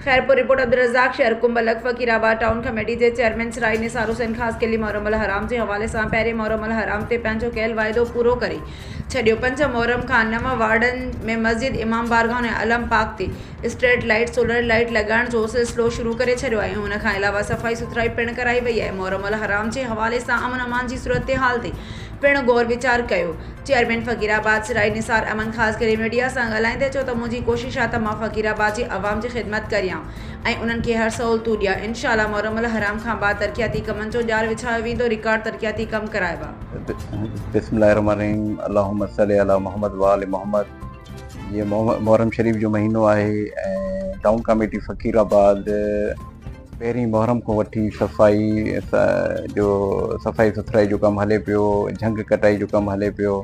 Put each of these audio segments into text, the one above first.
Khairpur, report, Abdul Razzaq شهر، ڪنب لڳ فقير آباد ٽائون ڪميٽي جي چيئرمين سرائي نثار حسين خاصخيلي محرم الحرام جي حوالي سان پهرين محرم الحرام تي پنهنجو ڪيل واعدو پورو ڪري ڇڏيو پنج محرم کان نو وارڊن ۾ مسجد امام بارگاهن ۽ علم پاڪ تي اسٽريٽ لائيٽ سولر لائيٽ لڳائڻ جو سلسلو شروع ڪري ڇڏيو آهي ان کان علاوه صفائي سٿرائي پڻ ڪرائي وئي آهي محرم الحرام جي حوالي سان امن امان جي صورتحال تي پڻ غور ويچار ڪيو. چيئرمين فقير آباد سرائي نثار احمد خاصخيلي ميڊيا سان ڳالهائيندي چيو ته منهنجي ڪوشش آهي ته مان فقير آباد جي عوام جي خدمت ڪريان ۽ انهن کي هر سهولتون ڏيان انشاء الله محرم الحرام کان بعد ترقياتي ڪمن جو ڄار وڇايو ويندو رڪارڊ ترقياتي ڪم ڪرائبا. بسم الله الرحمن الرحيم اللهم صل علي محمد وآل محمد جيئن محرم شريف جو مهينو آهي ۽ ٽائون ڪاميٽي فقير آباد پهرين محرم کان وٺي صفائي جو صفائي سٿرائي جو ڪم هلي پيو جهنگ ڪٽائي جو ڪم هلي پيو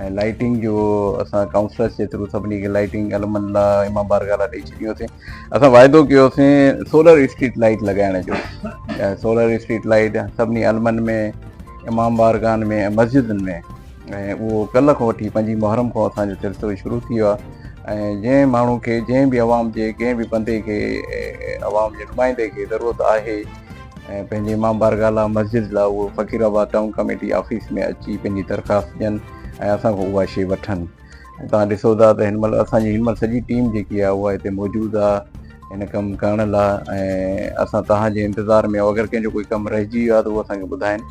۽ لائٽنگ جو اسان ڪائونسلرس جي ٿرو سڀني کي لائٽنگ علمن لاء امام بارگاह لاء ڏئي ڇڏيوسين اسان واعدو ڪيوسين سولر اسٽريٽ لائٽ لڳائڻ جو سولر اسٽريٽ لائٽ سڀني علمن ۾ امام بارگاهن ۾ ۽ مسجدن ۾ ۽ اهو ڪلهه کان وٺي پنجين محرم کان اسان جو سلسلو شروع ٿي ويو آهي ۽ جنهن ماڻهو کي جنهن به عوام جي ڪنهن به بندي کي عوام جي نمائندي کي ضرورت آهي ۽ پنهنجي امام بارگاهه لاء مسجد لاء اهو فقير آباد ٽائون ڪميٽي آفيس ۾ اچي پنهنجي درخواست ڏين ۽ اسان کان اها شي وٺن ۽ توهان ڏسو ٿا ته هن مهل اسان جي هن مهل سڄي ٽيم جيڪي آهي اها هتي موجود آهي هن ڪم ڪرڻ لاء ۽ اسان توهان جي انتظار ۾ اگر ڪنهن جو ڪوئي ڪم رهجي ويو آهي ته اهو اسان کي ٻڌائين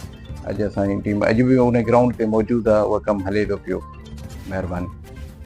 اڄ اسان جي ٽيم اڄ به ان گرائونڊ تي موجود آهي اهو ڪم هلي ٿو پيو مهرباني.